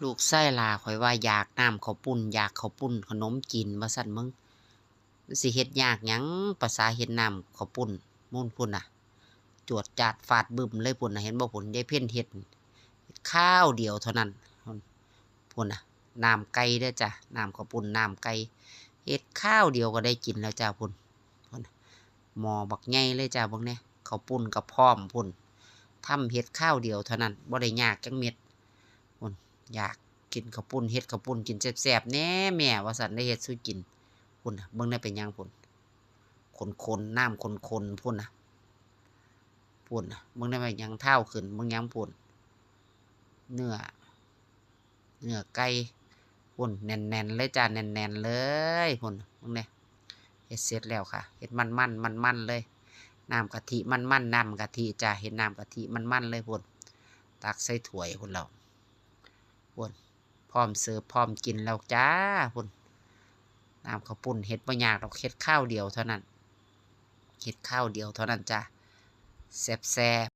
ລູກຊາຍຫຼ້າຂ້ອຍວ່າຢາກນ້ຳເຂົ້າປຸ້ນ ຢາກເຂົ້າປຸ້ນຂະໜົມຈີນວ່າຊັ້ນເບິ່ງ ມັນຊິເຮັດຍາກຫຍັງ ປະສາເຮັດນ້ຳເຂົ້າປຸ້ນ ໝູນພຸ້ນນະ ຈວດຈາດຟາດບຶ້ມເລີຍພຸ້ນນະ ເຫັນບໍ່ພຸ້ນ ຍາຍເພັນເຮັດ ເຮັດຄາວດຽວເທົ່ານັ້ນ ພຸ້ນນະ ນ້ຳໄກ່ເດີຈ້າ ນ້ຳເຂົ້າປຸ້ນ ນ້ຳໄກ່ ເຮັດຄາວດຽວກໍໄດ້ກິນແລ້ວຈ້າພຸ້ນ ພຸ້ນນະ ໝໍ້ບັກໃຫຍ່ເລີຍຈ້າ ເບິ່ງແດ່ ເຂົ້າປຸ້ນກໍພ້ອມພຸ້ນ ທຳເຮັດຄາວດຽວເທົ່ານັ້ນ ບໍ່ໄດ້ຍາກຈັກເມັດ ພຸ້ນ ຢາກກິນເຂົ້າປຸ້ນ ເຮັດເຂົ້າປຸ້ນກິນແຊບໆແດ່ແມ່ ວ່າຊັ້ນ ໄດ້ເຮັດສູ່ກິນ ພຸ້ນນະ ເບິ່ງແດ່ ເປັນຫຍັງພຸ້ນ ຂົນໆ ນ້ຳຂົນໆ ພຸ້ນນະ ພຸ້ນນະ ເບິ່ງແດ່ ເປັນຫຍັງ ທ້າວຂຶ້ນ ເບິ່ງຫຍັງພຸ້ນ ເນື້ອ ເນື້ອໄກ່ພຸ້ນ ແໜ້ນໆເລີຍຈ້າ ແໜ້ນໆເລີຍພຸ້ນ ເບິ່ງແດ່ ເຮັດເສັດແລ້ວຄ່ະ ເຮັດມັນໆ ມັນໆເລີຍ ນ້ຳກະທິມັນໆ ນ້ຳກະທິຈ້າ ເຮັດນ້ຳກະທິມັນໆເລີຍພຸ້ນ ຕັກໃສ່ຖ້ວຍພຸ້ນແລ້ວ ພຸ້ນ ພ້ອມເສີບ ພ້ອມກິນແລ້ວຈ້າ ພຸ້ນ ນ້ຳເຂົ້າປຸ້ນ ເຮັດບໍ່ຍາກດອກ ເຮັດຄາວດຽວເທົ່ານັ້ນ ເຮັດຄາວດຽວເທົ່ານັ້ນຈ້າ ແຊບໆ.